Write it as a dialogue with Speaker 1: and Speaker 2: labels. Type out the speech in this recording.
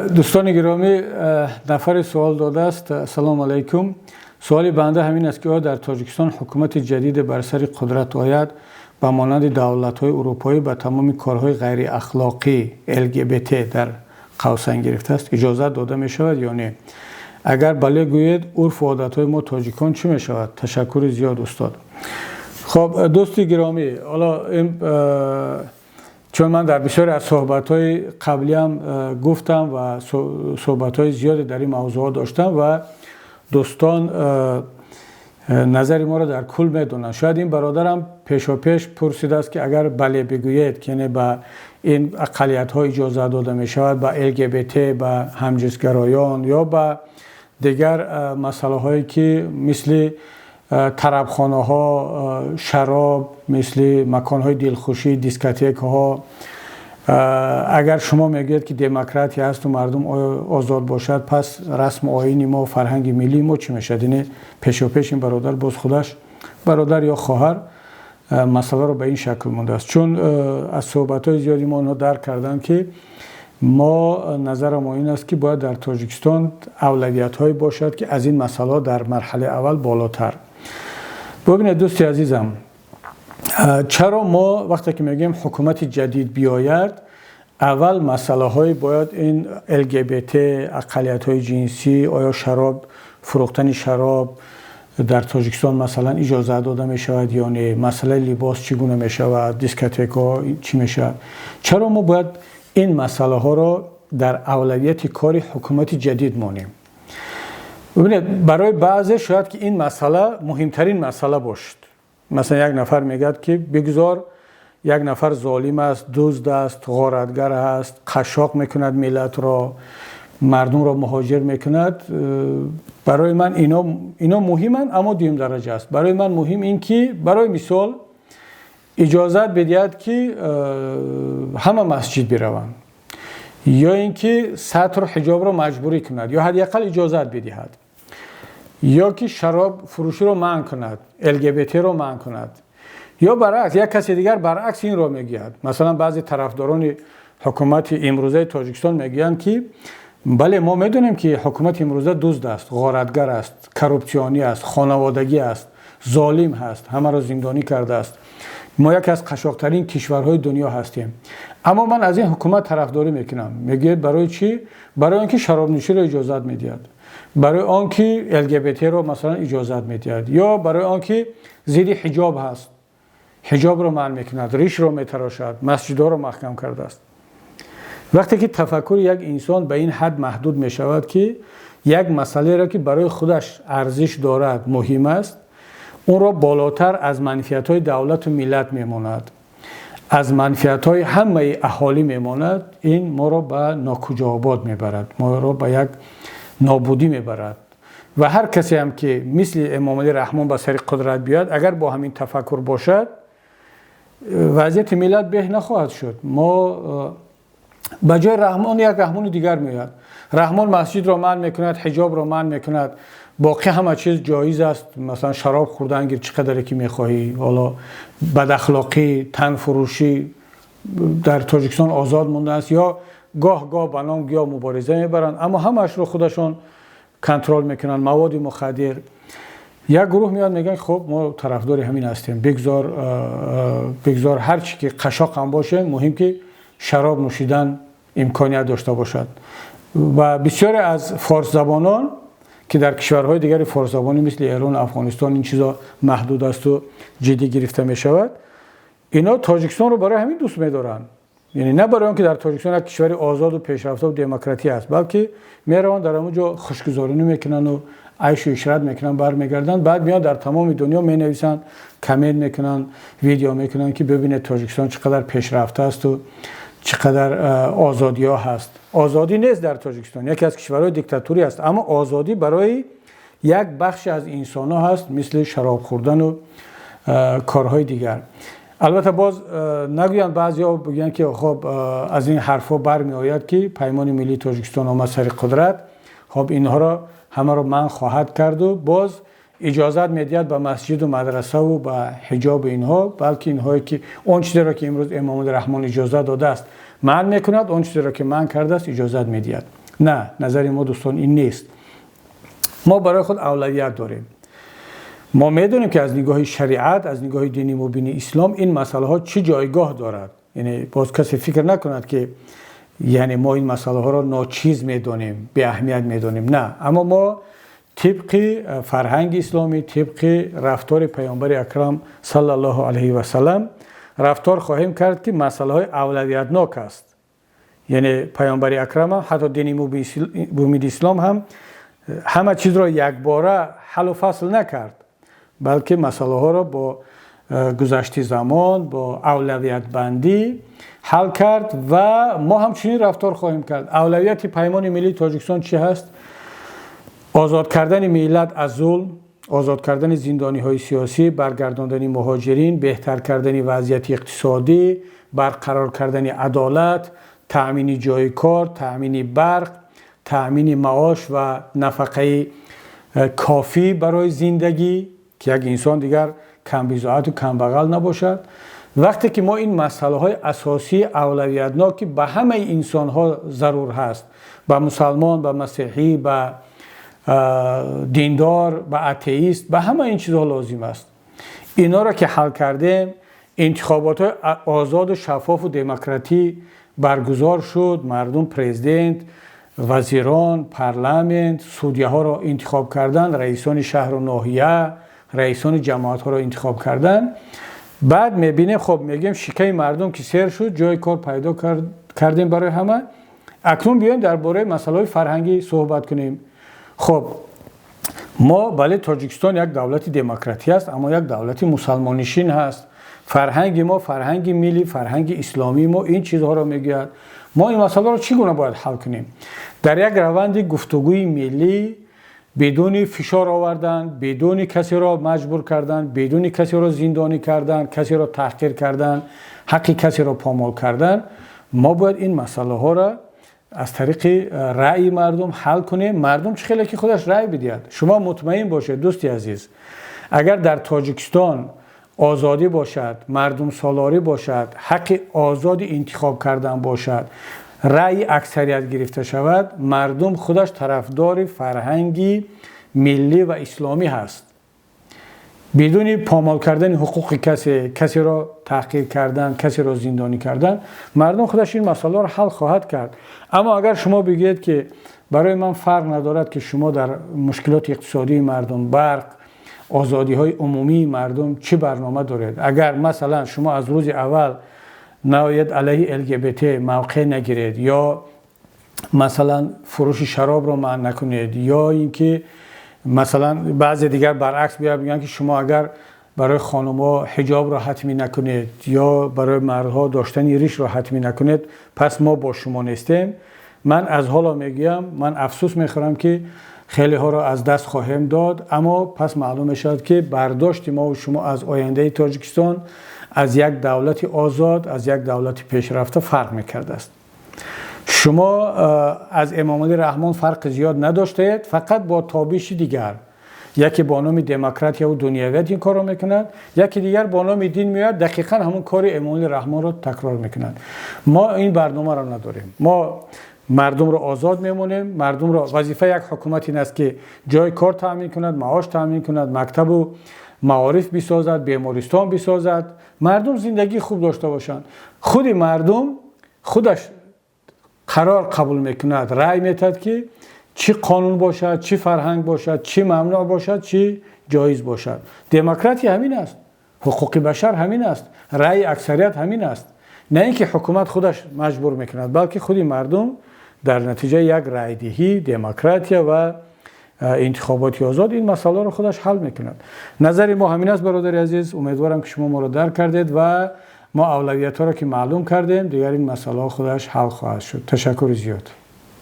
Speaker 1: Дӯстони гиромӣ, нафаре суол додааст: «Ассалому алайкум, суоли банда ҳамин аст, ки оё дар Тоҷикистон ҳукумати ҷадиде бар сари қудрат ояд, ба монанди давлатҳои урупоӣ ба тамоми корҳои ғайриахлоқӣ, ЛГБТ дар қавсайн гирифтааст, иҷозат дода мешавад ё не? Агар бале гӯед, урфу одатҳои мо тоҷикон чӣ мешавад? Ташаккури зиёд, устод». Хоб, дӯсти гиромӣ, ҳоло чун ман дар бисёре аз суҳбатҳои қаблиам гуфтам ва суҳбатҳои зиёде дар ин мавзӯъҳо доштам ва дӯстон назари моро дар кул медонанд, шояд ин бародарам пешопеш пурсидааст, ки агар бале бигӯед, яъне ба ин ақаллиятҳо иҷоза дода мешавад, ба ЛГБТ, ба ҳамҷинсгароён ё ба дигар масъалаҳое, ки мисли тарабхонаҳо, шароб, мисли маконҳои дилхушӣ, дискотекаҳо, агар шумо мегӯед, ки демократия ҳасту мардум озод бошад, пас расму оини мо, фарҳанги миллии мо чӣ мешавад? Ине пешопеш ин бародар, боз худаш бародар ё хоҳар, масъаларо ба ин шакл мондааст, чун аз суҳбатҳои зиёди мо онҳо дарк карданд, ки мо назарамон ин аст, ки бояд дар Тоҷикистон авлавиятҳое бошад, ки аз ин масъалаҳо дар марҳалаи аввал болотар. Бубинед, дӯсти азизам, чаро мо вақте ки мегӯем ҳукумати ҷадид биёяд, аввал масъалаҳои бояд ин ЛГБТ, ақаллиятҳои ҷинсӣ, оё шароб, фурӯхтани шароб дар Тоҷикистон масалан иҷоза дода мешавад ё не, масъалаи либос чӣ гуна мешавад, дискотекаҳо чӣ мешавад, чаро мо бояд ин масъалаҳоро дар авлавияти кори ҳукумати ҷадид монем? Бубинед, барои баъзе шояд ки ин масъала муҳимтарин масъала бошад. Масалан, як нафар мегӯяд, ки бигузор як нафар золим аст, дузд аст, ғоратгар аст, қашшоқ мекунад миллатро, мардумро муҳоҷир мекунад, барои ман ино муҳиманд, аммо дуюм дараҷа аст. Барои ман муҳим ин ки, барои мисол, иҷозат бидиҳад, ки ҳама масҷид бираванд, ё ин ки сатру ҳиҷобро маҷбурӣ кунад ё ҳадди ақал иҷозат бидиҳад, ё ки шароб фурӯширо манъ кунад, ЛГБТро манъ кунад. Ё баръакс, як каси дигар баръакс инро мегӯяд. Масалан, баъзе тарафдорони ҳукумати имрӯзаи Тоҷикистон мегӯянд, ки бале, мо медонем, ки ҳукумати имрӯза дузд аст, ғоратгар аст, коррупсионӣ аст, хонаводагӣ аст, золим ҳаст, ҳамаро зиндонӣ кардааст, мо яке аз қашшоқтарин кишварҳои дунё ҳастем, аммо ман аз ин ҳукумат тарафдорӣ мекунам. Мегӯяд, барои чӣ? Барои он ки шаробнӯширо иҷозат медиҳад, барои он ки ЛГБТро масалан иҷозат медиҳад, ё барои он ки зидди ҳиҷоб ҳаст, ҳиҷобро манъ мекунад, ришро метарошад, масҷидҳоро маҳкам кардааст. Вақте ки тафаккури як инсон ба ин ҳад маҳдуд мешавад, ки як масъалаеро, ки барои худаш арзиш дорад, муҳим аст, онро болотар аз манфиатҳои давлату миллат мемонад, аз манфиатҳои ҳамаи аҳолӣ мемонад, ин моро ба нокуҷообод мебарад, моро ба як нобудӣ мебарад. Ва ҳар касе ҳам ки мисли Эмомалӣ Раҳмон ба сари қудрат биёяд, агар бо ҳамин тафаккур бошад, вазъияти миллат беҳ нахоҳад шуд. Мо ба ҷои Раҳмон як Раҳмони дигар меояд. Раҳмон масҷидро манъ мекунад, ҳиҷобро манъ мекунад, боқӣ ҳама чиз ҷоиз аст. Масалан, шароб хӯрдан гир, чӣ қадаре ки мехоҳӣ. Ҳоло бадахлоқӣ, танфурӯшӣ дар Тоҷикистон озод мондааст ё гоҳ гоҳ ба ном гиё мубориза мебаранд, аммо ҳамаашро худашон контрол мекунанд, маводи мухаддир. Як гурӯҳ меояд, мегӯянд: «Хуб, мо тарафдори ҳамин ҳастем, бигзор ҳар чӣ ки қашшоқ ҳам бошем, муҳим ки шароб нӯшидан имконият дошта бошад». Ва бисёре аз форсзабонон, ки дар кишварҳои дигари форсзабонӣ мисли Эрон, Афғонистон ин чизо маҳдуд асту ҷиддӣ гирифта мешавад, ино Тоҷикистонро барои ҳамин дӯст медоранд. Яъне на барои он ки дар Тоҷикистон як кишвари озоду пешрафтаву демократӣ аст, балки мераванд, дар ҳамон ҷо хушгузаронӣ мекунанду айшу ишрат мекунанд, бармегарданд, баъд меоянд, дар тамоми дунё менависанд, коммент мекунанд, видео мекунанд, ки бибинед, Тоҷикистон чӣ қадар пешрафта асту чӣ қадар озодиҳо ҳаст. Озодӣ нест дар Тоҷикистон, яке аз кишварҳои диктатурӣ аст, аммо озодӣ барои як бахши аз инсонҳо ҳаст, мисли шароб хӯрдану корҳои дигар. Албатта, боз нагӯянд, баъзеҳо бигӯянд, ки хоб, аз ин ҳарфҳо бармеояд, ки Паймони миллии Тоҷикистон омад сари қудрат, хоб, инҳоро ҳамаро манъ хоҳад карду боз иҷозат медиҳад ба масҷиду мадрасаву ба ҳиҷоби инҳо, балки инҳое ки он чизеро, ки имрӯз Эмомалӣ Раҳмон иҷозат додааст, манъ мекунад, он чизеро, ки манъ кардааст, иҷозат медиҳад. На, назари мо, дӯстон, ин нест. Мо барои худ авлавият дорем. Мо медонем, ки аз нигоҳи шариат, аз нигоҳи дини мубини ислом ин масъалаҳо чӣ ҷойгоҳ дорад. Яъне боз касе фикр накунад, ки яъне мо ин масъалаҳоро ночиз медонем, беаҳамият медонем. На, аммо мо тибқи фарҳанги исломӣ, тибқи рафтори паёмбари акрам саллаллоҳу алайҳи васаллам рафтор хоҳем кард, ки масъалаҳои авлавиятнок аст. Яъне паёмбари акрам ҳам, ҳатто дини мубини ислом ҳам ҳама чизро якбора ҳаллу фасл накард, балки масъалаҳоро бо гузашти замон, бо авлавиятбандӣ ҳал кард ва мо ҳам чунин рафтор хоҳем кард. Авлавияти Паймони миллии Тоҷикистон чӣ ҳаст? Озод кардани миллат аз зулм, озод кардани зиндониҳои сиёсӣ, баргардондани муҳоҷирин, беҳтар кардани вазъияти иқтисодӣ, барқарор кардани адолат, таъмини ҷои кор, таъмини барқ, таъмини маош ва нафақаи кофӣ барои зиндагӣ, ки як инсон дигар камбизоату камбағал набошад. Вақте ки мо ин масъалаҳои асосии авлавиятнок, ки ба ҳамаи инсонҳо зарур ҳаст, ба мусалмон, ба масеҳӣ, ба диндор, ба атеист, ба ҳама ин чизҳо лозим аст, инҳоро ки ҳал кардем, интихоботҳои озоду шаффофу демократӣ баргузор шуд, мардум президент, вазирон, парламент, судяҳоро интихоб кардан, раисони шаҳру ноҳия, раисони ҷамоатҳоро интихоб кардан, баъд мебинем, хоб, мегӯем, шиками мардум ки сер шуд, ҷои кор пайдо кардем барои ҳама, акнун биёем дар бораи масъалаҳои фарҳангӣ суҳбат кунем. Хоб, мо, бале, Тоҷикистон як давлати демократӣ аст, аммо як давлати мусалмоннишин ҳаст. Фарҳанги мо, фарҳанги миллӣ, фарҳанги исломии мо ин чизҳоро мегӯяд. Мо ин масъаларо чӣ гуна бояд ҳал кунем? Дар як раванди гуфтугӯи миллӣ, бидуни фишор овардан, бидуни касеро маҷбур кардан, бидуни касеро зиндонӣ кардан, касеро таҳқир кардан, ҳаққи касеро помол кардан, мо бояд ин масъалаҳоро аз тариқи раъйи мардум ҳал кунем. Мардум чӣ хеле ки худаш рай бидиҳад. Шумо мутмаин бошед, дӯсти азиз, агар дар Тоҷикистон озодӣ бошад, мардумсолорӣ бошад, ҳаққи озоди интихоб кардан бошад, раъйи аксарият гирифта шавад, мардум худаш тарафдори фарҳанги миллӣ ва исломӣ ҳаст. Бидуни помол кардани ҳуқуқи касе, касеро таҳқир кардан, касеро зиндонӣ кардан, мардум худаш ин масъаларо ҳал хоҳад кард. Аммо агар шумо бигӯед, ки барои ман фарқ надорад, ки шумо дар мушкилоти иқтисодии мардум, барқ, озодиҳои умумии мардум чӣ барнома доред, агар масалан шумо аз рӯзи аввал наояд алайҳи ЛГБТ мавқеъ нагиред ё масалан фурӯши шаробро манъ накунед, ё ин ки масалан баъзе дигар баръакс биёяд бигӯянд, ки шумо агар барои хонумҳо ҳиҷобро ҳатмӣ накунед ё барои мардҳо доштани ришро ҳатмӣ накунед, пас мо бо шумо нестем, ман аз ҳоло мегӯям, ман афсӯс мехӯрам, ки хелеҳоро аз даст хоҳем дод. Аммо пас маълум мешавад, ки бардошти мо шумо аз ояндаи Тоҷикистон, аз як давлати озод, аз як давлати пешрафта фарқ мекардааст. Шумо аз Эмомалӣ Раҳмон фарқи зиёд надоштаед, фақат бо тобиши дигар. Яке бо номи демократияву дунявият ин корро мекунад, яке дигар бо номи дин меояд, дақиқан ҳамон кори Эмомалӣ Раҳмонро такрор мекунад. Мо ин барномаро надорем. Мо мардумро озод мемонем. Мардумро, вазифаи як ҳукумат ин аст, ки ҷои кор таъмин кунад, маош таъмин кунад, мактабу маориф бисозад, бемористон бисозад, мардум зиндагии хуб дошта бошанд. Худи мардум худаш қарор қабул мекунад, рай метаҳад, ки чӣ қонун бошад, чӣ фарҳанг бошад, чӣ мамнӯъ бошад, чӣ ҷоиз бошад. Демократия ҳамин аст, ҳуқуқи башар ҳамин аст, раъи аксарият ҳамин аст. На ин ки ҳукумат худаш маҷбур мекунад, балки худи мардум дар натиҷаи як райдиҳӣ, демократия ва интихоботи озод ин масъаларо худаш ҳал мекунад. Назари мо ҳамин аст, бародари азиз. Умедворам, ки шумо моро дарк кардед ва мо авлавиятҳоро ки маълум кардем, дигар ин масъалаҳо худаш ҳал хоҳад шуд. Ташаккури зиёд.